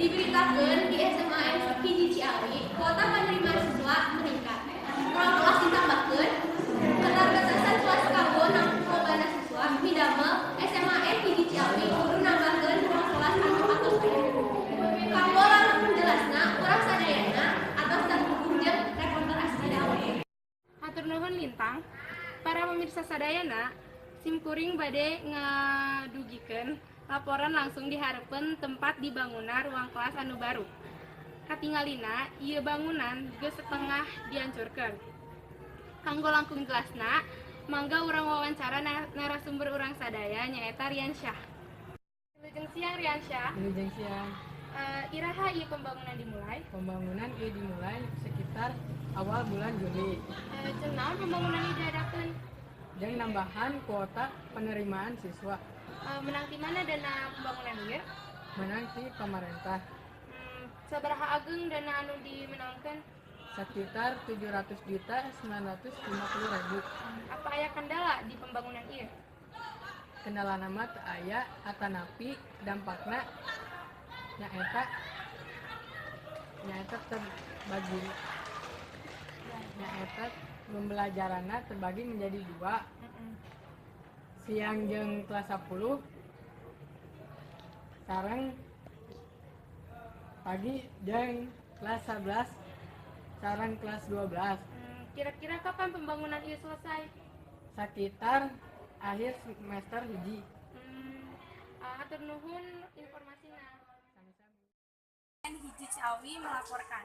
Diberitakan di SMA 1 Ciawi, kuota penerimaan siswa meningkat. Ruang kelas ditambahkan, keterbatasan kelas kanggo nampung lobana siswa, midamel SMA N 1 Ciawi kudu nambahkeun ruang kelas anu atos aya. Kanggo langkung jelasna, urang sadayana atos terhubung jeung reporter Asmida. Hatur nuhun, Lintang. Para pemirsa sadayana, sim kuring bade ngadugikeun laporan langsung di hareupeun tempat dibangunna ruang kelas anu baru. Katingalina, ieu bangunan geus setengah dihancurkeun. Kanggo langkung jelasna, mangga urang wawancara narasumber urang sadaya, nyaeta Riansyah. Wilujeng siang, Riansyah. Wilujeng siang. Iraha ieu pembangunan dimulai? Pembangunan ini dimulai sekitar awal bulan Juli. Jang naon pembangunan ieu diadakeun? Jang nambahan kuota penerimaan siswa. Menang ti mana dana pembangunan ieu? Menang ti pemerintah. Sabaraha ageng dana anu dimenangkeun? Sekitar 700 juta 950 ribu. Apa aya kendala di pembangunan ieu? Kendala mah teu aya, atanapi dampakna nyaeta terbagi, nyaeta pembelajaranna terbagi menjadi dua, siang jeung kelas 10 sareng pagi jeung kelas 11 sareng kelas 12. Kira-kira kapan pembangunan ieu selesai? Sekitar akhir semester 1. Hatur nuhun informasinya. Sami-sami. 1 Ciawi melaporkan.